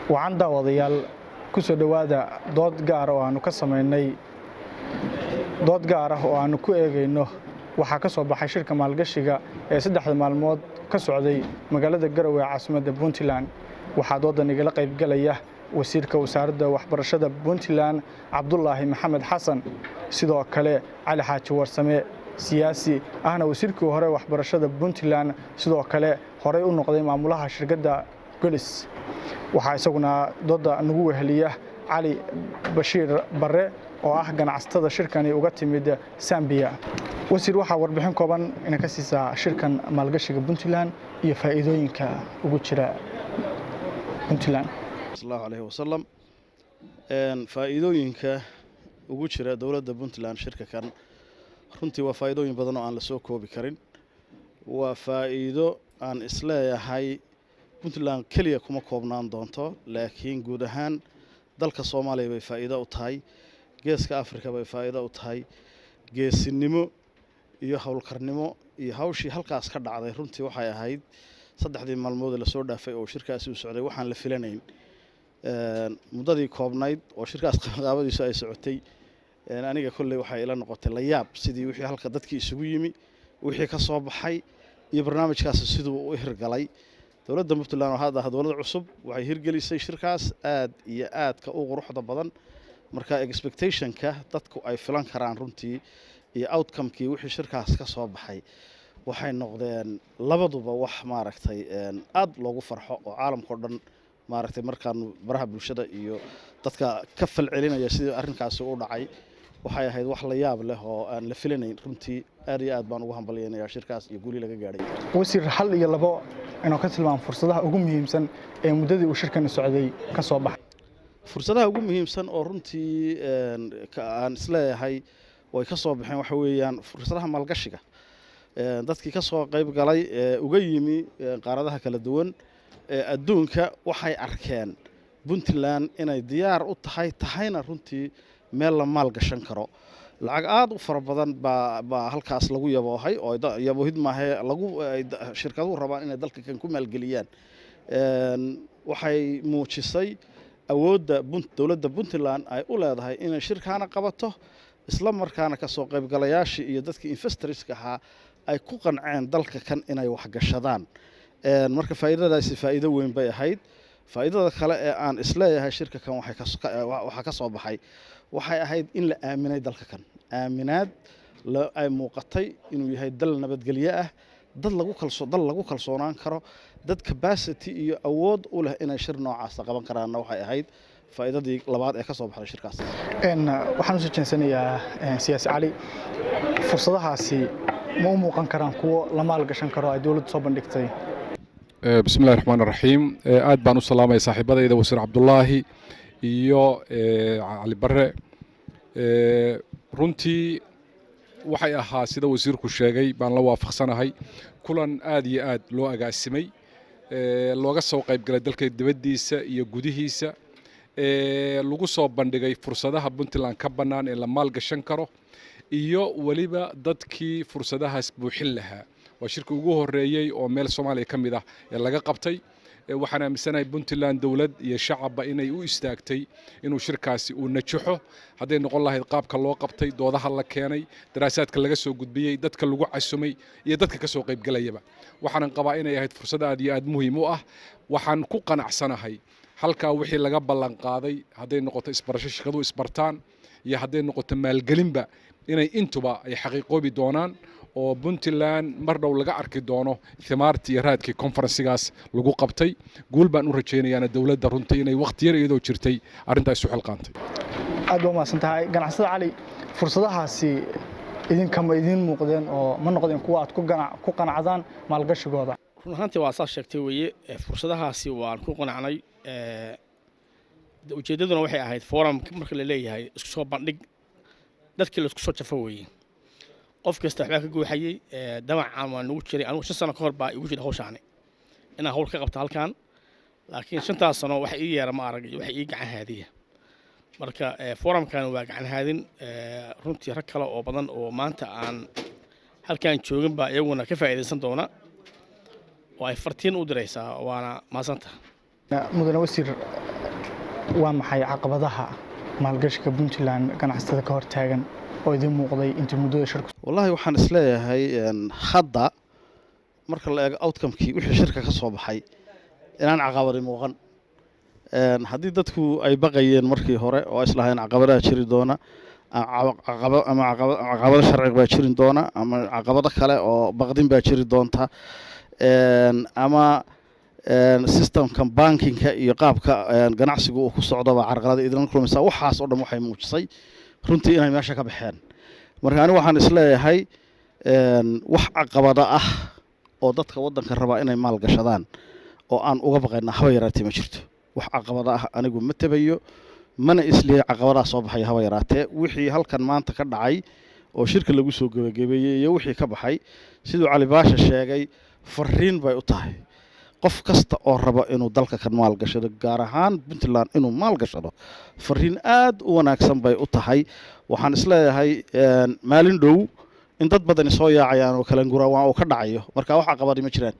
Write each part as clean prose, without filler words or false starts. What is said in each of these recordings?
Wacan daawadayaal, ku soo dhowaada dood gaar oo aanu ka samaynay, dood gaar ah oo aanu ku eegayno waxaa ka soo baxay shirka maalgashiga ee 3da maalmood ka socday magaalada Garowe ee caasimadda Puntland. Waxaa doodan igala qaybgalaya wasiirka wasaaradda waxbarashada Puntland, Cabdulaahi Maxamed Xasan, sidoo kale Cali Xaaji Warsame, siyaasi ahna wasiirkii hore waxbarashada Puntland, sidoo kale horey u noqday maamulaha shirkadda Golis. Waxaa isaguna dooda nagu weheliya Cali Bashiir Barre oo ah ganacsatada shirkani uga timid Zambiya. Wasiir, waxaa warbixin kooban ina ka siisaa shirkan maalgashiga Puntland iyo faa'iidooyinka ugu jira Puntland. Allahu alayhi wasalam. Faa'iidooyinka ugu jira dowladda Puntland shirka kan runtii waa faa'iidooyin badan oo aan la soo koobi karin. Waa faa'iido aan isleeyahay Puntland keliya kuma koobnaan doonto, laakiin guud ahaan dalka Soomaaliya bay faa'iido u tahay, Geeska Africa bay faa'iido u tahay. Geesinimo iyo howlkarnimo iyo hawshii halkaas ka dhacday runtii waxay ahayd 3dii maalmood ee lasoo dhaafay oo shirkaasi u socday waxaan la filanayn. Muddadii koobnayd oo shirkaas qabanqaabadiisu ay socotay, aniga kolley waxay ila noqotay la yaab sidii wixii halka dadkii isugu yimi, wixii ka soo baxay iyo barnaamijkaasi siduu u hirgalay. Dowladda Puntland oo hadda ah dowlad cusub waxay hirgelisay shirkaas aad iyo aadka u quruxda badan. Marka expectationka dadku ay filan karaan runtii iyo outcomekii wixii shirkaas ka soo baxay waxay noqdeen labaduba wax maaragtay aad loogu farxo oo caalamka oo dhan maaragtay markaanu baraha bulshada iyo dadka ka falcelinaya sidii arrinkaasi u dhacay, waxay ahayd wax la yaab leh oo aan la filanayn. Runtii aad iyo aad baan ugu hambalyaynayaa shirkaas iyo guulii laga gaadhay. Wasiir, hal iyo labo inuu ka tilmaamo fursadaha ugu muhiimsan ee muddadii uu shirkani socday ka soo baxay. Fursadaha ugu muhiimsan oo runtii aan isleeyahay way ka soo baxeen waxa weeyaan fursadaha maalgashiga. Dadkii ka soo qayb galay ee uga yimi qaaradaha kala duwan ee adduunka waxay arkeen Puntland inay diyaar u tahay, tahayna runtii meel la maal gashan karo. Lacag aada u fara badan baa halkaas lagu yaboohay oo yaboohid maahee lagu shirkaduhu rabaan inay dalka kan ku maalgeliyaan. Waxay muujisay awoodda dowladda Puntland ay u leedahay inay shirkaana qabato, isla markaana kasoo qaybgalayaashii iyo dadkii investorska ahaa ay ku qanceen dalka kan inay waxgashadaan. Marka faa'iidadaasi faa'iido weyn bay ahayd. Faa'iidada kale ee aan isleeyahay shirka kan waxaa ka soo baxay waxay ahayd in la aaminay dalka kan, aaminaad ay muuqatay inuu yahay dal nabadgelyo ah, dad lagu kalso, dal lagu kalsoonaan karo, dad capacity iyo awood u leh inay shir noocaasa qaban karaanna. Waxay ahayd faa'iidadii labaad ee ka soo baxday shirkaas. Waxaan usoo jeensanayaa siyaasi Cali. Fursadahaasi ma u muuqan karaan kuwo la maalgashan karo ay dowladdu soo bandhigtay? Bismi illahi raxmaan raxiim. Aad baan u salaamaya saaxiibadayda, wasiir Cabdulaahi iyo Cali Barre. Runtii waxay ahaa sida wasiirku sheegay baan la waafaqsanahay, kulan aad iyo aad loo agaasimay, looga soo qayb galay dalka dibaddiisa iyo gudihiisa, lagu soo bandhigay fursadaha Puntland ka bannaan ee la maalgashan karo iyo weliba dadkii fursadahaas buuxin lahaa. Waa shirkii ugu horreeyey oo meel Soomaaliya ka mid ah ee laga qabtay. Waxaan aaminsanahay Puntland dowlad iyo shacabba inay u istaagtay inuu shirkaasi uu najaxo, hadday noqon lahayd qaabka loo qabtay, doodaha la keenay, daraasaadka laga soo gudbiyey, dadka lagu casumay iyo dadka ka soo qaybgelayaba. Waxaanan qabaa inay ahayd fursad aad iyo aad muhiim u ah. Waxaan ku qanacsanahay halkaa wixii laga ballan qaaday, hadday noqoto isbarasho shirkaduhu isbartaan iyo hadday noqoto maalgelinba, inay intuba ay xaqiiqoobi doonaan oo Puntland mar dhow laga arki doono thimaartii iyo raadkii conferencesigaas lagu qabtay. Guul baan u rajaynayaana dowladda runtii inay wakhti yar iyadoo jirtay arrintaa isu xilqaantay. Aad baa umahadsan tahay, ganacsada Cali. Fursadahaasi idinkama idiin muuqdeen oo ma noqdeen kuwa aad ku qanacdaan maalgashigooda? Run ahaantii waa saas sheegtay weeye. Fursadahaasi waan ku qanacnay. Ujeeddaduna waxay ahayd forum marka la leeyahay isku soo bandhig, dadkii laisku soo jafo weeye. Qof kasta waxbaa ka guuxayey, damacan waa nagu jiray. Anugu 5 sano ka hor baa igu jira hawshaani inaan hawl ka qabto halkan, laakiin 5taas sano wax ii yeera ma arag iyo wax ii gacan haadiya. Marka forumkan waa gacan haadin. Runtii rag kale oo badan oo maanta aan halkan joogin baa iyaguna ka faa'iidaysan doona oo ay fartiin u diraysaa, waana mahadsantaha. Mudane wasiir. Waa maxay caqabadaha maalgashiga Puntland ganacsatada ka hortaagan oo idiin muuqday intii muddada shirku? Wallahi, waxaan isleeyahay hadda marka la eego outcomekii wixii shirka ka soo baxay inaan caqabadi muuqan. Haddii dadku ay baqayeen markii hore oo islahayn caqabadaha jiri doona ama caqabado sharci baa jiri doona ama caqabado kale oo baqdin baa jiri doonta ama systemka bankingka iyo qaabka ganacsigu uu ku socdoba carqalada idinla kulmaysaa, waxaas oo dhan waxay muujisay runtii inay meesha ka baxeen. Marka anigu waxaan isleeyahay wax caqabado ah oo dadka waddanka rabaa inay maal gashadaan oo aan uga baqayna haba yaraatee ma jirto. Wax caqabado ah anigu ma tabayo, mana islihi caqabadaha soo baxaya haba yaraatee. Wixii halkan maanta ka dhacay oo shirka lagu soo gebagabeeyey iyo wixii ka baxay, siduu Cali Baasha sheegay, fariin bay u tahay qof kasta oo raba inuu dalka kan maal gashado, gaar ahaan Puntland inuu maal gashado. Fariin aad u wanaagsan bay u tahay. Waxaan isleeyahay maalin dhow in dad badani soo yaacayaan oo kala gurawaan uu ka dhacayo. Marka wax caqabadi ma jiraan.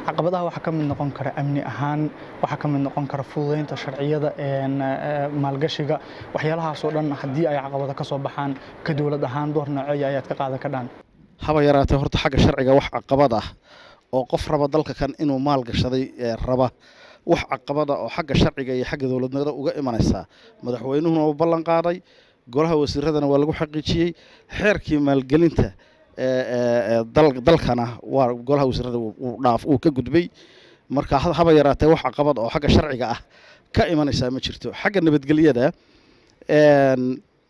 Caqabadaha waxaa ka mid noqon kara amni ahaan, waxaa ka mid noqon kara fududeynta sharciyada maalgashiga. Waxyaalahaas oo dhan haddii ay caqabado ka soo baxaan, ka dowlad ahaan door nooceeya ayaad ka qaadan kadhaan? Haba yaraatee, horta xagga sharciga wax caqabad ah oo qof raba dalka kan inuu maal gashaday raba, wax caqabada oo xagga sharciga iyo xagga dowladnimada uga imanaysaa, madaxweynuhuna uu ballan qaaday, golaha wasiiradana waa lagu xaqiijiyey, xeerkii maalgelinta dalkana waa golaha wasiirada uu dhaaf uu ka gudbay. Marka haba yaraatee wax caqabad oo xagga sharciga ah ka imanaysaa ma jirto. Xagga nabadgelyada,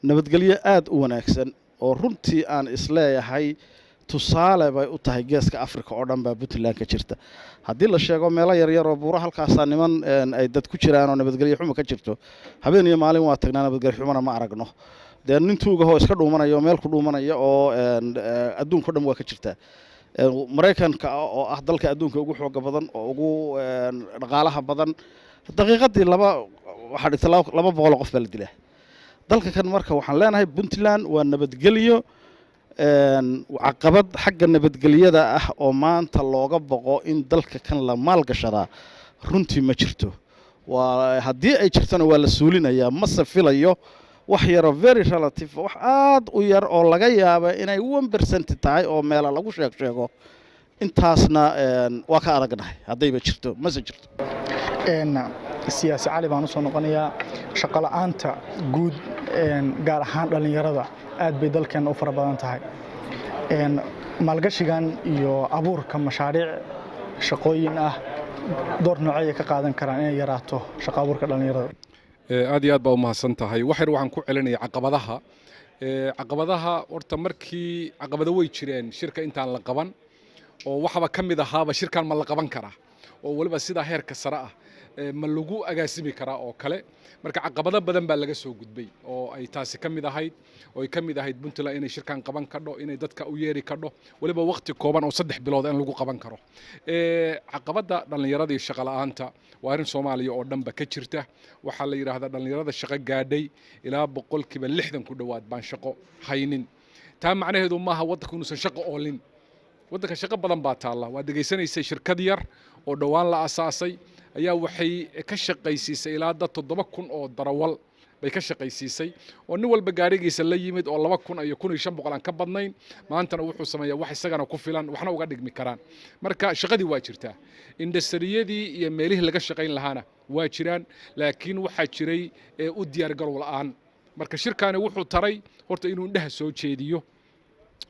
nabadgelyo aada u wanaagsan oo runtii aan isleeyahay tusaale bay u tahay Geeska Africa oo dhan baa Puntland ka jirta. Haddii la sheego meelo yaryar oo buuro halkaasaa niman ay dad ku jiraan oo nabadgelyo xumo ka jirto, habeen iyo maalin waa tagnaa, nabadgelyo xumona ma aragno. Dee nin tuugahoo iska dhuumanaya oo meel ku dhuumanaya oo adduunka o dhan waa ka jirtaa. Maraykanka oo ah dalka adduunka ugu xooga badan oo ugu dhaqaalaha badan, daqiiqadii laba waxaa dhigta 200 qof baa la dilaa dalka kan. Marka waxaan leenahay Puntland waa nabadgelyo. Caqabad xagga nabadgelyada ah oo maanta looga boqo in dalka kan la maalgashadaa runtii ma jirto. Waa haddii ay jirtona waa la suulinayaa, mase filayo. Wax yaroo very relative, wax aad u yar oo laga yaaba inay 1% tahay oo meela lagu sheeg sheego, intaasna waa ka adagnahay haddayba jirto, mase jirto. Siyaasi Cali baan usoo noqonayaa. Shaqo la'aanta guud, gaar ahaan dhallinyarada, aad bay dalkeenna u fara badan tahay. Maalgashigan iyo abuurka mashaariic shaqooyin ah door noocey ka qaadan karaan inay yaraato shaqo abuurka dhallinyarada? Aad iyo aad baa u mahadsan tahay. Waxyar waxaan ku celinaya caqabadaha. Caqabadaha horta markii caqabado way jireen shirka intaan la qaban, oo waxaba ka mid ahaaba shirkan ma la qaban karaa, oo weliba sidaa heerka sare ah ma lagu agaasimi karaa oo kale. Marka caqabado badan baa laga soo gudbay oo ay taasi ka mid ahayd, oo ay ka mid ahayd Puntland inay shirkan qaban kadho, inay dadka u yeeri kadho, weliba waqti kooban oo 3 bilood in lagu qaban karo. Caqabadda dhallinyarada iyo shaqo la'aanta waa arrin Soomaaliya oo dhanba ka jirta. Waxaa la yidhaahdaa dhallinyarada shaqo gaadhay ilaa 60% ku dhowaad baan shaqo haynin. Taa macnaheedu maaha waddanku inuusan shaqo oolin. Waddanka shaqo badan baa taalla. Waad dhegaysanaysay, shirkad yar oo dhowaan la asaasay ayaa waxay ka shaqaysiisay ilaa dad 7000 oo darawal bay ka shaqaysiisay, oo nin walba gaarigiisa la yimid oo 2000 iyo 1500 aan ka badnayn. Maantana wuxuu sameeyaa wax isagana ku filan, waxna uga dhigmi karaan. Marka shaqadii waa jirtaa, industriyadii iyo meelihii laga shaqayn lahaana waa jiraan, laakiin waxaa jiray u diyaargarow la'aan. Marka shirkaani wuxuu taray horta inuu indhaha soo jeediyo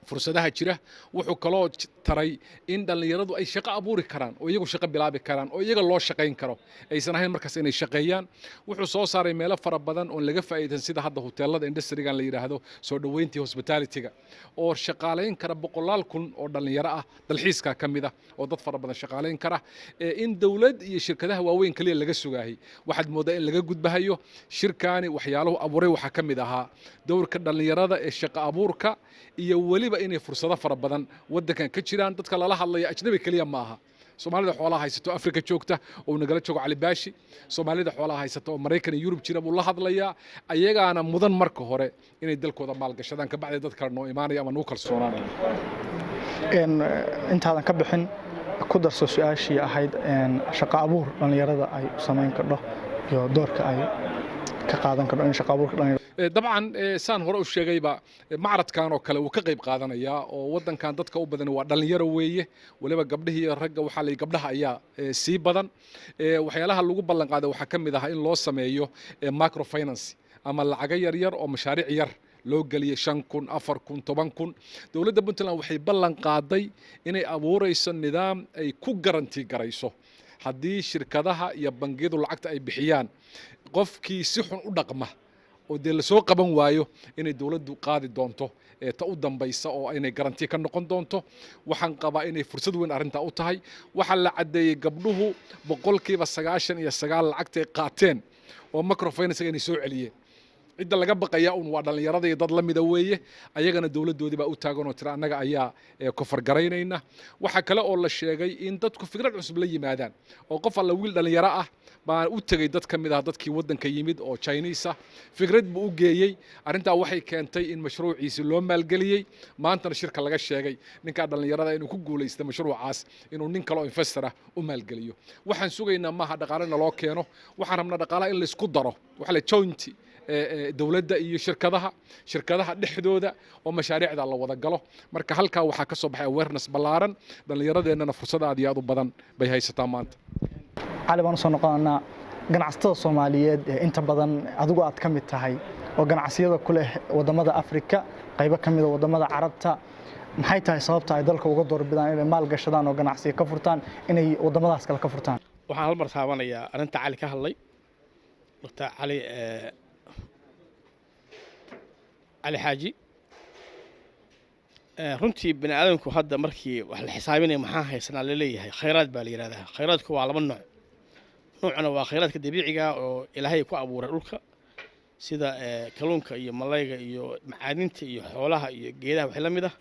fursadaha jira. Wuxuu kaloo taray in dhallinyaradu ay shaqo abuuri karaan oo iyagu shaqo bilaabi karaan oo iyaga loo shaqayn karo, aysan ahayn markaas inay shaqeeyaan. Wuxuu soo saaray meelo fara badan oon laga faa'iidaysan, sida hadda hoteelada, industrigan la yidhaahdo soo dhoweyntii, hospitalityga, oo shaqaalayn kara boqolaal kun oo dhallinyaro ah. Dalxiiskaa ka mid ah oo dad fara badan shaqaalayn kara. In dowlad iyo shirkadaha waaweyn kaliya laga sugaayay waxaad mooddaa in laga gudbahayo. Shirkaani waxyaaluhu abuuray waxaa ka mid ahaa dowrka dhallinyarada ee shaqo abuurka iyo weliba inay fursado fara badan waddankan ka jiraan. Dadka lala hadlaya ajnabi keliya ma aha. Soomaalida xoolaha haysato Afrika joogta oo nagala joogo Cali Baashi, Soomaalida xoolaha haysata oo Maraykan iyo Yurub jira buu la hadlayaa. Ayagaana mudan marka hore inay dalkooda maalgashadaan, kabacdi dad kale noo imaanaya ama nagu kalsoonaanaya. Intaadan ka bixin, ku darso su-aashii ahayd shaqo abuur dhallinyarada ay samayn kardho. Iyo doorka ay ka qaadan karto in shaqo abuurka dhalinyarada? Dabcan, saan hore u sheegayba, macradkan oo kale wuu ka qayb qaadanayaa, oo waddankan dadka u badan waa dhalinyaro weeye. Waliba gabdhihii iyo ragga, waxaa la gabdhaha ayaa sii badan. Waxyaalaha lagu ballan qaaday waxaa ka mid ah in loo sameeyo microfinance ama lacago yar yar oo mashaariic yar loo geliyey, 5,000, 4,000, 10,000. Dowladda Puntland waxay ballan qaaday inay abuurayso nidaam ay ku guarantee garayso haddii shirkadaha iyo bangiyadu lacagta ay bixiyaan, qofkii si xun u dhaqma oo dee lasoo qaban waayo, inay dowladdu qaadi doonto ee ta u dambaysa oo inay guarantee ka noqon doonto. Waxaan qabaa inay fursad weyn arrintaa u tahay. Waxaa la caddeeyey gabdhuhu 99% lacagtay qaateen oo microfinance inay soo celiyeen. Cidda laga baqayaa un waa dhallinyarada iyo dad la mida weeye. Ayagana dowladdoodii baa u taagan oo tira annaga ayaa kofargaraynayna. Waxaa kale oo la sheegay in dadku fikrad cusub la yimaadaan, oo qof alla wiil dhallinyaro ah baa u tegey dad ka mid ah dadkii waddanka yimid oo Chinese ah, fikrad buu u geeyey. Arrintaa waxay keentay in mashruuciisi loo maalgeliyey. Maantana shirka laga sheegay ninkaa dhallinyarada inuu ku guulaystay mashruucaas inuu nin kale oo investor ah u maalgeliyo. Waxaan sugaynaa maaha dhaqaale naloo keeno, waxaan rabnaa dhaqaalaha in laysku daro, waxa la joint dowladda iyo shirkadaha, shirkadaha dhexdooda oo mashaariicda la wada galo. Marka halkaa waxaa ka soo baxay awareness ballaaran. Dhallinyaradeennana fursad aad iyo aad u badan bay haysataa maanta. Cali baan usoo noqonanaa. Ganacsatada Soomaaliyeed ee inta badan adigu aad ka mid tahay oo ganacsiyada ku leh waddamada Afrika, qaybo ka mida waddamada Carabta, maxay tahay sababta ay dalka uga doorbidaan inay maal gashadaan oo ganacsiyo ka furtaan, inay waddamadaas kale ka furtaan? Waxaan hal mar taabanayaa arrinta Cali ka hadlay, Doctor Cali, Cali Xaaji. Runtii bini aadamku hadda markii wax la xisaabinaya, maxaa haysanaa laleeyahay, khayraad baa la yidhahdaa. Khayraadku waa laba nooc. Noocna waa khayraadka dabiiciga oo Ilaahay ku abuuray dhulka, sida kalluunka iyo malayga iyo macaadinta iyo xoolaha iyo geedaha, wixii la mid ah.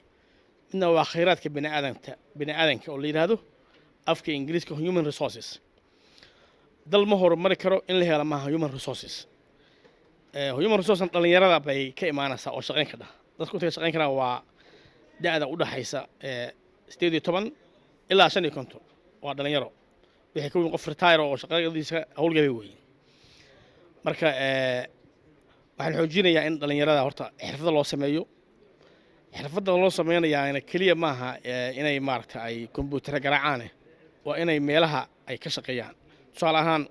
Midna waa khayraadka biniaadamta, biniaadanka oo la yidhaahdo afka Ingiriiska human resources. Dal ma horumari karo in la helo maaha human resources. Human resources dhalinyarada bay ka imaanaysaa oo shaqayn kadha. Dadku intay shaqayn karaan waa da'da u dhaxaysa 18 ilaa 55, waa dhalinyaro. Wixii ka weyn qof retire oo shaqadiisa howlgabay weeye. Marka waxaan xoojinayaa in dhalinyarada horta xirfada loo sameeyo. Xirfadda loo sameynayaana keliya maaha inay maaragta ay kombuutara garaacaane, waa inay meelaha ay ka shaqeeyaan. Tusaale ahaan,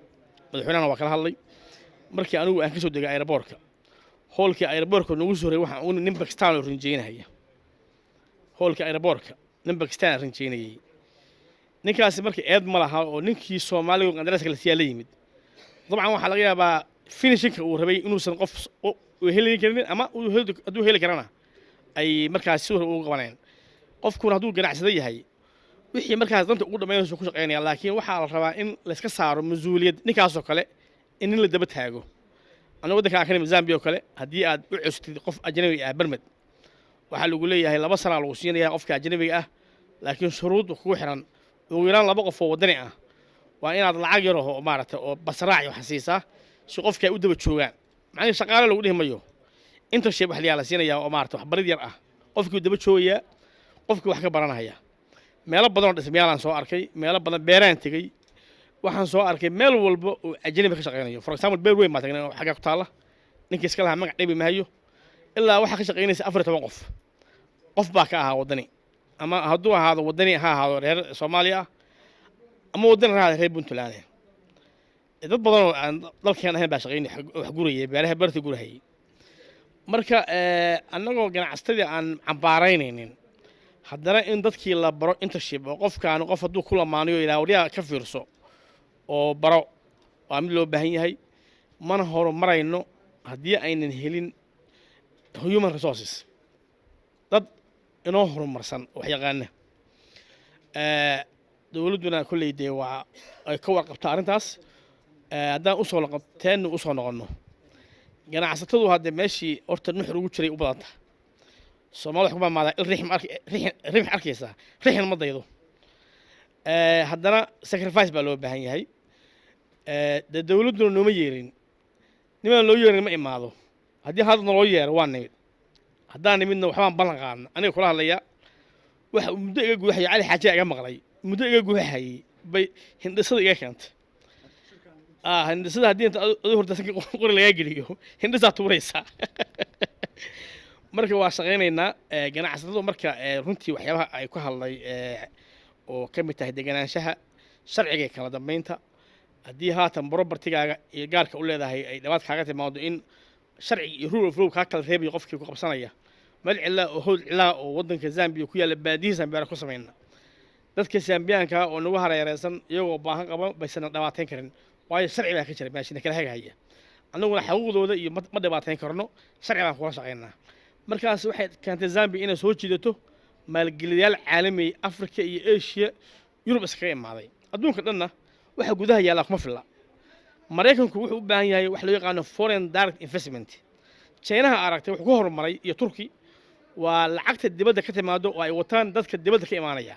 madaxweynahana waa kala hadlay markii anigu aan ka soo degay airportka, hoolkii airportka nagu soo horay waxaan ugu nin Bakistaan oo rinjeynaya. Hoolkii airportka nin Bakistaan rinjeynayay. Ninkaasi marka eed ma laha oo ninkii Soomaaliga qandaraaska la siiyaa la yimid. Dabcan waxaa laga yaabaa finishingka uu rabay inuusan qof u heli karin, ama hadduu heli karana ay markaas si hore ugu qabaneen. Qofkuna hadduu ganacsado yahay, wixii markaas danta ugu dhammaynayso ku shaqaynaya. Laakiin waxaa la rabaa in layska saaro mas-uuliyad ninkaasoo kale, in nin la daba taago. Aniga waddanka aan ka nimid, Zambia oo kale, haddii aad u cusutid qof ajnabi ah permit, waxaa lagu leeyahay 2 sanaa lagu siinaya qofka ajnabiga ah, laakiin shuruud kugu xiran: ugu yaraan laba qof oo waddani ah waa inaad lacag yar oo maaragtay oo basraac wax siisaa si qofka ay u daba joogaan. Macnihi shaqaale lagu dhihi mayo, internship wax la siinaya oo maaragtay waxbarid yar ah. Qofkii daba joogayaa, qofkii wax ka baranaya. Meelo badan oo dhismayaalaan soo arkay, meelo badan beeraan tegey, waxaan soo arkay meel walba oo ajnabi ka shaqaynayo. For example, beer weyn baa tagnay oo xaggaa ku taalla, ninkii iska lahaa magac dhibi mahayo, ilaa waxaa ka shaqaynaysa 14 qof. Qof baa ka ahaa waddani, ama hadduu ahaado waddani ha ahaado reer Soomaaliya ah, ama waddani ha ahaado reer Puntland. Dad badan oo aan dalkeen ahayn baa shaqaynay, wax gurayay, beeraha beerta gurahayay. Marka annagoo ganacsatadii aan cambaaraynaynin, haddana in dadkii la baro internship oo qofkaan qof hadduu ku lamaanayo yidhaha waryaa ka fiirso oo baro, waa mid loo baahan yahay. Mana horumarayno haddii aynan helin human resources, dad inoo horumarsan, wax yaqaana. Dowladduna kolley dee waa ay ka warqabta arrintaas. Haddaan usoo noqon teennu usoo noqonno, ganacsatadu haddee meeshii horta nuxur ugu jiray u badanta. Soomaalida wax ku maamaadaa il rixm arki rixm arkaysaa rixna ma daydo. Haddana sacrifice baa loo baahan yahay. Dee dowladduna nooma yeerin, nimaan loo yeerin ma imaado. Haddii hadda naloo yeero waa nimid. Haddaan nimidna waxbaan ballan qaadna. Aniga kula hadlaya, waxa uu muddo iga guuxaya Cali Xaajiya iga maqlay, muddo iga guuxayay bay hindhisada iga keentay. Hindhisada haddii inta adu horta qori lagaa geliyo, hindhisaa tuuraysaa. Marka waa shaqaynaynaa ganacsatadu. Marka runtii waxyaabaha ay ku hadlay oo ka mid tahay deganaanshaha sharciga iyo kala dambeynta, haddii haatan propertygaaga iyo gaarka u leedahay ay dhabaad kaaga timaado, in sharci iyo rule of law kaa kala reebayo qofkii ku qabsanaya. Meel cilaa oo howd cilaa oo waddanka Zambia ku yaalla, baadiyihi Zambiyaana ku samayna, dadka Zambiyaanka oo nagu hareereysan iyagoo baahan qaba baysan dhibaateyn karin, waayo sharci baa ka jira meeshina kala hagahaya. Annaguna xaquuqdooda iyo ma dhibaateyn karno, sharci baan kula shaqaynaa. Markaas waxay keentay Zambia inay soo jiidato maalgeliyayaal caalami, Africa iyo Asia, Yurub iskaga imaaday, adduunka dhanna. Waxa gudaha yaallaa kuma filla. Maraykanku wuxuu u baahan yahay wax loo yaqaano foreign direct investment. Chinaha aragtay wuxuu ku horumaray iyo Turki waa lacagta dibadda ka timaado oo ay wataan dadka dibadda ka imaanaya.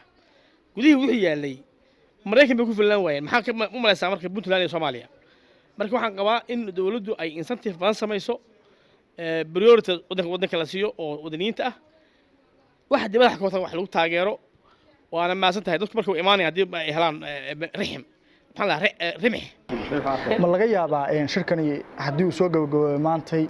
Gudihii wixii yaallay Maraykan bay ku fillaan waayeen. Maxaa ka u malaysaa marka Puntland iyo Soomaaliya? Marka waxaan qabaa in dowladdu ay incentive badan samayso, priority waddanka la siiyo oo wadaniyiinta ah, waxa dibadda ka wata wax lagu taageero. Waana mahadsan tahay. Dadku marka way imaanaya haddii ay helaan rixim, maxaa la rimix. Ma laga yaabaa shirkani haddii uu soo gabagaboobay maantay,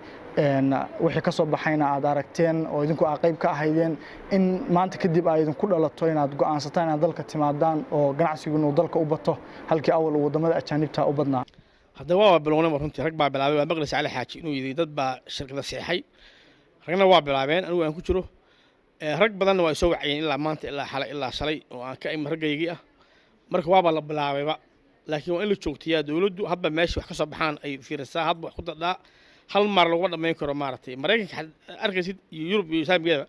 wixii ka soo baxayna aad aragteen oo idinku aa qayb ka ahaydeen, in maanta kadib ay idinku dhalato inaad go'aansataan inaad dalka timaadaan oo ganacsigu inuu dalka u bato halkii awal uu waddamada ajaanibta u badnaa? Hadda waa bilownaba runtii. Rag baa bilaabay. Waa maqlaysa Cali Xaaji inuu yidhi dad baa shirkada seexay, ragna waa bilaabeen, anigu aan ku jiro. Rag badanna waa soo wacayeen ilaa maanta, ilaa xalay, ilaa shalay oo aan ka imi raggaygii ah. Marka waaba la bilaabayba, laakiin waa in la joogtiyaa. Dowladdu hadba meesha wax ka soo baxaan ay fiirisaa, hadba wax ku dadhaa. Hal mar laguma dhammayn karo. Maaragtay, Maraykanka arkaysid iyo Yurub iyo Saamigada,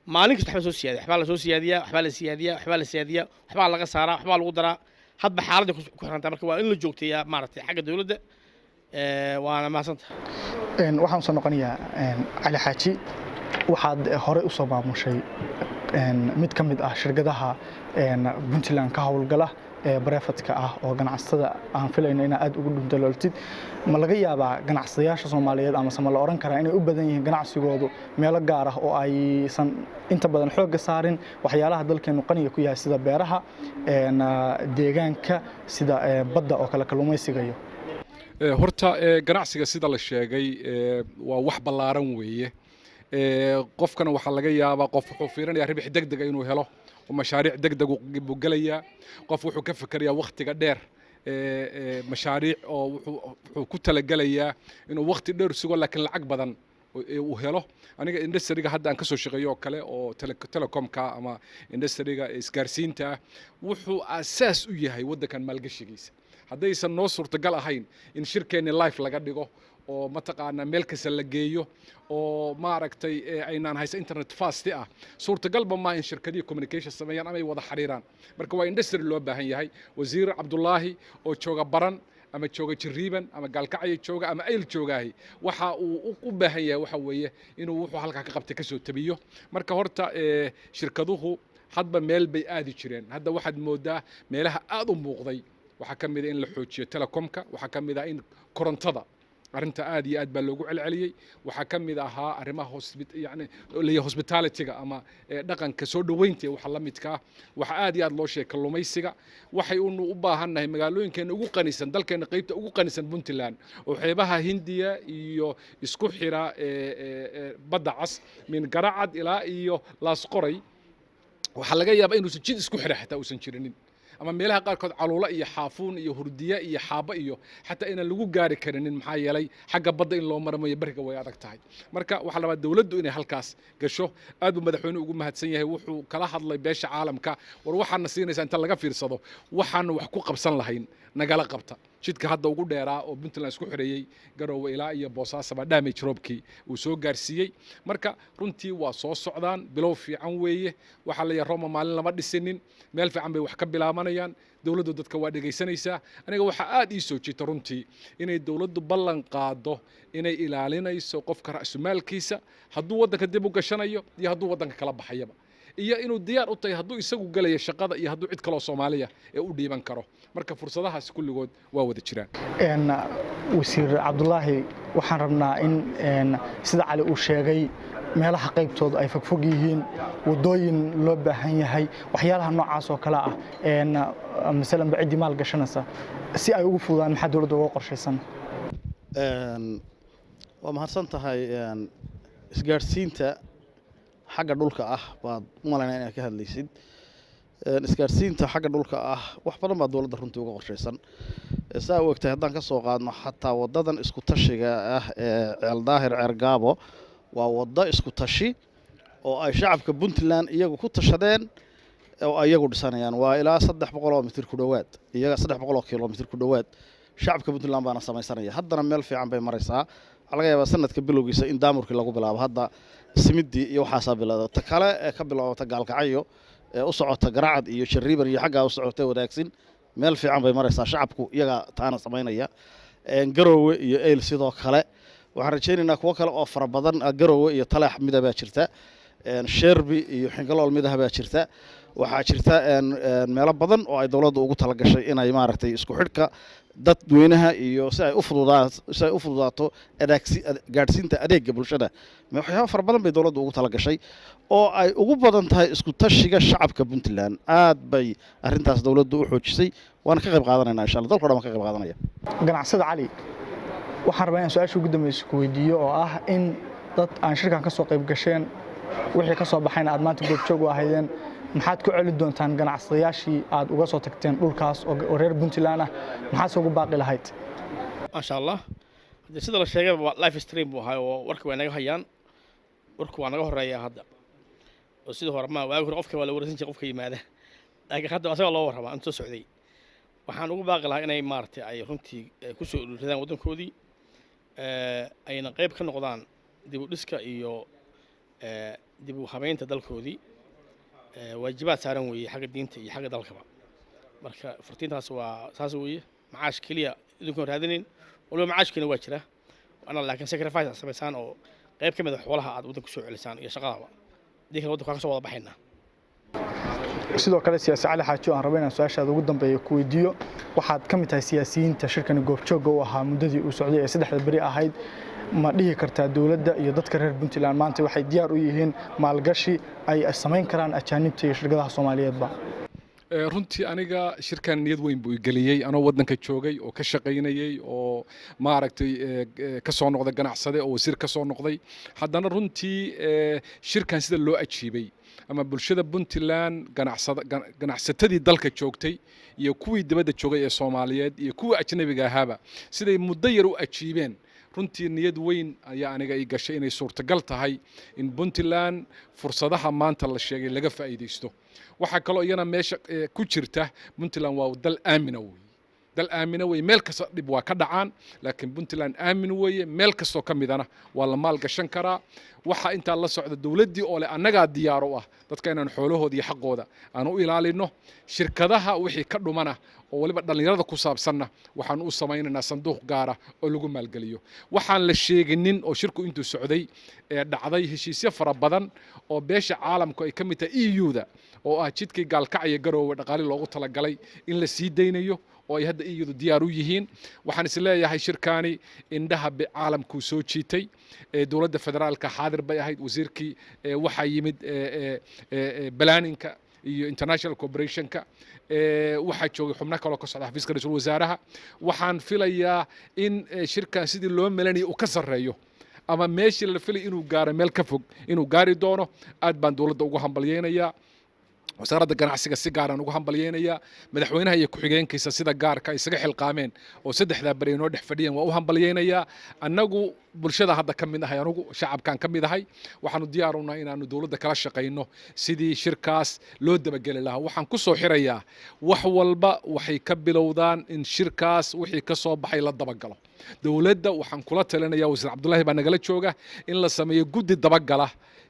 maalin kasta waxbaa soo siyaadiya, waxbaa la soo siyaadiyaa, waxbaa la siyaadiyaa, waxbaa la siyaadiyaa, waxbaa laga saaraa, waxbaa lagu daraa, hadba xaaladda ku xirantaa. Marka waa in la joogteeyaa, maaragtay, xagga dowladda. Waana mahadsantahay. Waxaan soo noqonayaa Cali Xaaji. Waxaad horey usoo maamushay mid ka mid ah shirkadaha Puntland ka howlgala ee privateka ah oo ganacsatada aan filayno inaad aad ugu dhuntalooltid. Ma laga yaabaa ganacsadayaasha Soomaaliyeed, amase ma la oran karaa inay u badan yihiin ganacsigoodu meelo gaar ah oo aysan inta badan xoogga saarin waxyaalaha dalkeenu qaniga ku yahay, sida beeraha, deegaanka, sida badda oo kale, kalluumaysiga iyo Horta ganacsiga sida la sheegay waa wax ballaaran weeye. Qofkana waxaa laga yaabaa, qof wuxuu fiirinayaa ribix degdega inuu helo oo mashaariic degdeg buu gelayaa. Qof wuxuu ka fikerayaa wakhtiga dheer, mashaariic oo wuxuu ku talagelayaa inuu wakhti dheer sugo laakiin lacag badan uu helo. Aniga industryga hadda aan ka soo shaqeeyo oo kale oo telecomka ama industryga isgaarsiinta ah wuxuu aasaas u yahay waddankan maalgashigiisa. Haddaysan noo suurtagal ahayn in shirkeenni live laga dhigo oo mataqaanaa meel kasta la geeyo oo maaragtay aynaan haysan internet fast ah, suurtagalba maa in shirkadihii communication sameeyaan ama ay wada xiriiraan. Marka waa industry loo baahan yahay. Wasiir Cabdulaahi oo jooga Baran ama jooga Jiriiban ama Gaalkacyo jooga ama Ayl joogaahi, waxa uu u baahan yahay waxa weeye inuu wuxuu halkaa ka qabtay kasoo tabiyo. Marka horta shirkaduhu hadba meel bay aadi jireen. Hadda waxaad moodaa meelaha aad u muuqday waxaa ka mid ah in la xoojiyo telecomka, waxaa ka mid ah in korontada arrinta aad iyo aad baa loogu celceliyey, waxaa ka mid ahaa arrimaha yani leeyahay hospitalityga ama dhaqanka soo dhoweynta iyo waxa la midka ah. Waxaa aad iyo aad loo sheegay kalluumaysiga. Waxay unu u baahannahay magaalooyinkeena ugu qanisan, dalkeena qaybta ugu qanisan Puntland oo xeebaha Hindiya iyo isku xira Badda Cas min Garacad ilaa iyo Laasqoray, waxaa laga yaabaa inuusan jid isku xira xataa uusan jirinin, ama meelaha qaarkood Caluulo iyo Xaafuun iyo Hurdiye iyo Xaabo iyo xataa inaan lagu gaari karinin, maxaa yeelay xagga badda in loo marmayo beriga way adag tahay. Marka waxaa la rabaa dowladdu inay halkaas gasho. Aad buu madaxweynuhu ugu mahadsan yahay. Wuxuu kala hadlay beesha caalamka: war waxaana siinaysaa inta laga fiirsado waxaanu wax ku qabsan lahayn nagala qabta. Jidka hadda ugu dheeraa oo Puntland isku xoreeyey Garoowe ilaa iyo Boosaaso baa damage roobkii uu soo gaarsiiyey. Marka runtii waa soo socdaan, bilow fiican weeye. Waxaa la yahay Roma maalin lama dhisinin, meel fiican bay wax ka bilaabanayaan. Dowladdu dadka waa dhegaysanaysaa. Aniga waxaa aad ii soo jiita runtii inay dowladdu ballan qaado inay ilaalinayso qofka ra'sumaalkiisa hadduu waddanka dib u gashanayo iyo hadduu waddanka kala baxayaba, iyo inuu diyaar u tahay hadduu isagu gelayo shaqada iyo hadduu cid kaloo Soomaaliya ee u dhiiban karo. Marka fursadahaas kulligood waa wada jiraan. Wasiir Cabdulaahi, waxaan rabnaa in sida Cali uu sheegay Meelaha qaybtooda ay fogfog yihiin, wadooyin loo baahan yahay, waxyaalaha noocaas oo kale ah, masalanba ciddii maal gashanaysa si ay ugu fududaan, maxaa dowladda uga qorshaysan? Waa mahadsan tahay. Isgaadhsiinta xagga dhulka ah baad u malaynaa inaad ka hadlaysid. Isgaadhsiinta xagga dhulka ah wax badan baa dowladda runtii uga qorshaysan. Saa u ogtahay, haddaan ka soo qaadno xataa waddadan isku tashiga ah ee Ceeldaahir Ceergaabo, waa waddo isku tashi oo ay shacabka Puntland iyagu ku tashadeen oo ay iyagu dhisanayaan. Waa ilaa 300 oo mitir ku dhowaad, iyaga 300 kilomitir ku dhowaad. Shacabka Puntland baana samaysanaya. Haddana meel fiican bay maraysaa. Waxaa laga yaabaa sanadka bilowgiisa in daamurkii lagu bilaabo. Hadda simidii iyo waxaasaa bilowda. Ta kale ee ka bilaabata Gaalkacyo ee u socota Garacad iyo Jariiban iyo xaggaa u socota Wadaagsin, meel fiican bay maraysaa. Shacabku iyagaa taana samaynaya. Garoowe iyo Eyl sidoo kale. Waxaan rajaynaynaa kuwo kale oo fara badan. Garoowe iyo Taleex midabaa jirta, Sheerbi iyo Xingalool midaha baa jirta. Waxaa jirta meelo badan oo ay dowladda ugu talagashay inay maaragtay isku xidhka dadweynaha iyo si ay u fududaato adeegsi gaadhsiinta adeegga bulshada. Waxyaaba fara badan bay dowladda ugu talagashay oo ay ugu badan tahay isku tashiga shacabka Puntland. Aad bay arrintaas dowladdu u xoojisay, waana ka qayb qaadanayna insha Allah. Dalka o dhan waan ka qayb qaadanaya. Ganacsada Cali, waxaan rabaa inaan su-aasha ugu dambeysa ku weydiiyo oo ah in dad aan shirkan ka soo qayb gasheen, wixii ka soo baxayna aad maanta goobjoog u ahaydeen, maxaad ku celi doontaan ganacsadayaashii aad uga soo tagteen dhulkaas oo reer Puntland ah? Maxaadse ugu baaqi lahayd? Maasha Allah. Haddii sida la sheegayba waa live stream buu ahaa oo warka way naga hayaan, warku waa naga horeeyaa hadda. Oo sidii hore ma waagi hore qofka waa la wareysan jiray qofka yimaada, laakiin hadda asaga loo warramaa intuu socday. Waxaan ugu baaqi lahaa inay maaragtay ay runtii ku soo ururadaan waddankoodii, ayna qayb ka noqdaan dib u dhiska iyo dib u habeynta dalkoodii. Waajibaad saaran weeye xagga diinta iyo xagga dalkaba. Marka fartiintaas waa saas weeye. Macaash keliya idinkoon raadinin, waliba macaashkiina waa jira ana, laakiin sacrifice aad samaysaan oo qayb ka mid a xoolaha aad waddanka kusoo celisaan iyo shaqadaba. Haddii kale waddanka waa ka soo wada baxaynaa. Sidoo kale, siyaasi Cali Xaaji, aan rabo inaan su-aashaada ugu dambeeya ku weydiiyo. Waxaad ka mid tahay siyaasiyiinta shirkani goobjoogga u ahaa muddadii uu socday ee 3da beri ahayd. Ma dhihi kartaa dowladda iyo dadka reer Puntland maanta waxay diyaar u yihiin maalgashi ay samayn karaan ajaanibta iyo shirkadaha Soomaaliyeedba? Runtii aniga shirkan niyad weyn buu igeliyey, anoo waddanka joogay oo ka shaqaynayey oo maaragtay ka soo noqday ganacsade oo wasiir ka soo noqday. Haddana runtii shirkan sida loo ajiibay ama bulshada Puntland, ganacsatadii dalka joogtay iyo kuwii dibadda joogay ee Soomaaliyeed iyo kuwii ajnabiga ahaaba, siday muddo yar u ajiibeen, runtii niyad weyn ayaa aniga ii gashay inay suurtagal tahay in Puntland fursadaha maanta la sheegay laga faa'iidaysto. Waxaa kaloo iyana meesha ku jirta, Puntland waa dal aamina weeye, dal aamina weeye. Meel kasta dhib waa ka dhacaan, laakiin Puntland aamin weeye. Meel kastoo ka midana waa la maal gashan karaa. Waxaa intaa la socda dowladdii oo leh annagaa diyaar u ah dadka inaan xoolahooda iyo xaqooda aan u ilaalino. Shirkadaha wixii ka dhumana oo waliba dhallinyarada ku saabsanna, waxaan u samaynaynaa sanduuq gaara oo lagu maalgeliyo. Waxaan la sheeginin oo shirku intuu socday ee dhacday heshiisyo fara badan oo beesha caalamku ay ka mid tahay EU-da, oo ah jidkii Gaalkacya Garoowe dhaqaali loogu talagalay in la sii daynayo oo ay hadda EU-du diyaar u yihiin. Waxaan is leeyahay shirkaani indhaha caalamkuu soo jiitay. Dowladda federaalka xaadir bay ahayd. Wasiirkii waxaa yimid planning-ka iyo international cooperation-ka, waxaa joogay xubno kaloo ka socda xafiiska ra-iisul wasaaraha. Waxaan filayaa in shirkan sidii loo melanayay uu ka sarreeyo ama meeshii la filay inuu gaaro meel ka fog inuu gaari doono. Aad baan dowladda ugu hambalyeynayaa, wasaaradda ganacsiga si gaaraan ugu hambalyeynayaa, madaxweynaha iyo ku-xigeenkiisa sida gaarka ay isaga xilqaameen oo saddexdaa beri inoo dhex fadhiyeen waa u hambalyeynayaa. Annagu bulshada hadda ka mid ahay, anugu shacabkaan ka mid ahay. Waxaanu diyaar u nahay inaanu dowladda kala shaqayno sidii shirkaas loo dabageli lahaa. Waxaan ku soo xirayaa, wax walba waxay ka bilowdaan in shirkaas wixii ka soo baxay la dabagalo. Dowladda waxaan kula talinayaa, wasiir Cabdullaahi baa nagala jooga, in la sameeyo guddi dabagala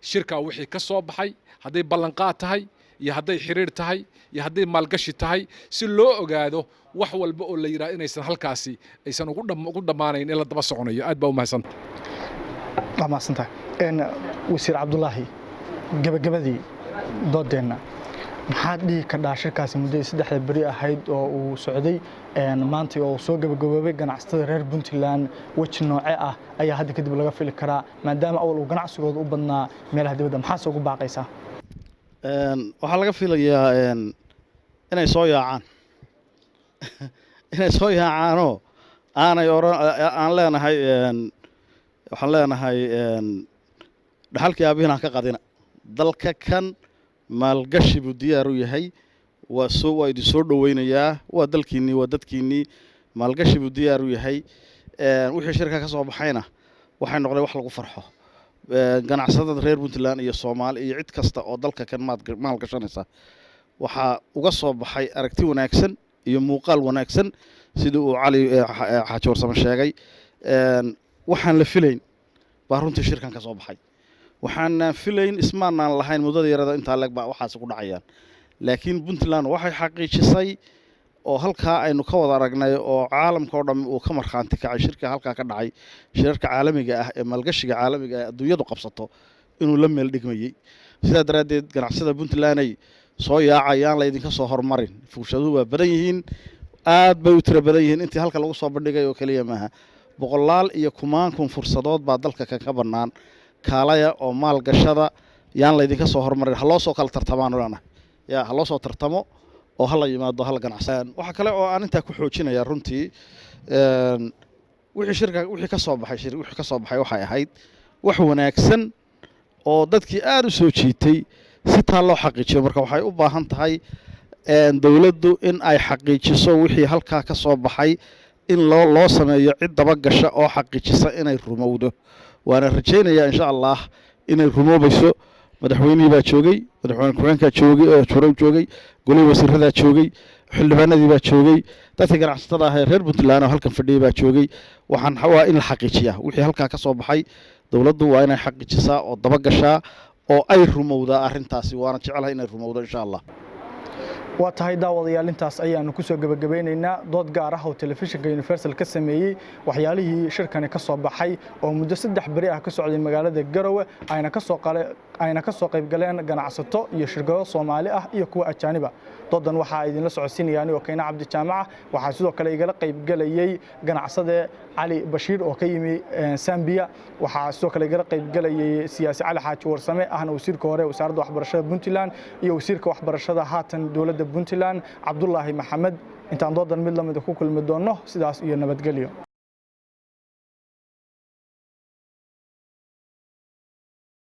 shirkaa wixii ka soo baxay, hadday ballanqaad tahay iyo hadday xiriir tahay iyo hadday maalgashi tahay, si loo ogaado wax walba oo la yidhaha inaysan halkaasi aysan ugu dhammaanayn in la daba soconayo. Aad baa u mahadsanta. Waa mahadsantahay, wasiir Cabdulaahi. Gabagabadii doodeenna, Maxaad dhihi kardhaa shirkaasi muddadii 3da beri ahayd oo uu socday maanta oo soo gabagaboobay, ganacsatada reer Puntland weji nooce ah ayaa hadda kadib laga fili karaa, maadaama awal uu ganacsigooda u badnaa meelaha dibadda? Maxaase ugu baaqaysaa? Waxaa laga filayaa inay soo yaacaan, inay soo yaacaanoo aanay oran aan leenahay, waxaan leenahay dhaxalkii aabihiin aan ka qadina. Dalka kan maalgashi buu diyaar u yahay, waa idin soo dhoweynayaa, waa dalkiinnii, waa dadkiinnii, maalgashi buu diyaar u yahay. Wixii shirka ka soo baxayna waxay noqdeen wax lagu farxo. Ganacsatada reer Puntland iyo Soomaali iyo cid kasta oo dalka kan maal gashanaysa waxaa uga soo baxay aragti wanaagsan iyo muuqaal wanaagsan, sidii uu Cali Xaaji Warsame sheegay. Waxaan la filayn baa runtii shirkan ka soo baxay. Waxaanaan filayn, ismaanaan lahayn muddada yarada intaa leeg baa waxaasi ku dhacayaan, laakiin Puntland waxay xaqiijisay oo halkaa aynu ka wada aragnay oo caalamka oo dhammi uu ka markhaanti kacay shirka halkaa ka dhacay shirarka caalamiga ah ee maalgashiga caalamiga ah adduunyadu qabsato inuu la meel dhigmayey. Sidaa daraaddeed ganacsada Puntlanday soo yaacayaan, laydinka soo hormarin. Furshaduhu waa badan yihiin, aad bay u tiro badan yihiin. Intii halka lagu soo bandhigay oo keliya maaha, boqolaal iyo kumaan kun fursadood baa dalka kan ka bannaan. Kaalaya oo maalgashada, yaan laydinka soo hormarin. Ha loo soo kala tartamaan odhana ya, ha loo soo tartamo oo hala yimaado, hala ganacsan. Waxaa kale oo aan intaa ku xoojinayaa runtii wixii shirka wixii ka soo baxay shir wixii ka soo baxay waxay ahayd wax wanaagsan oo dadkii aad u soo jiitay. Si taa loo xaqiijiyo marka waxay u baahan tahay dowladdu in ay xaqiijiso wixii halkaa ka soo baxay, in loo sameeyo cid daba gasha oo xaqiijisa inay rumowdo. Waana rajaynayaa insha Allah inay rumoobayso. Madaxweynihii baa joogay, madaxweyne ku-xigeenkaa joogay oo hore joogay, golihii wasiiradaa joogay, xildhibaanadii baa joogay, dadka ganacsatada ah ee reer Puntland oo halkan fadhiyay baa joogay. Waxaan waa in la xaqiijiyaa wixii halkaa ka soo baxay. Dowladdu waa inay xaqiijisaa oo daba gashaa oo ay rumowdaa arrintaasi, waana jecelahay inay rumowdo insha Allah. Waa tahay daawadayaal, intaas ayaanu kusoo gebagabeynaynaa dood gaar ah oo telefishinka Universal ka sameeyey waxyaalihii shirkani ka soo baxay oo muddo 3 beri ah ka socday magaalada Garowe, ayna ka soo qayb galeen ganacsato iyo shirkado Soomaali ah iyo kuwa ajaaniba. Doodan waxaa idinla socodsiinaya anigoo Kayna Cabdi Jaamaca. Waxaa sidoo kale igala qayb galayay ganacsade Cali Bashiir oo ka yimi Zambia. Waxaa sidoo kale igala qayb galayay siyaasi Cali Xaaji Warsame, ahna wasiirka hore wasaaradda waxbarashada Puntland, iyo wasiirka waxbarashada haatan dowladda Puntland Cabdulaahi Maxamed. Intaan doodan mid lamida ku kulmi doonno, sidaas iyo nabadgelyo.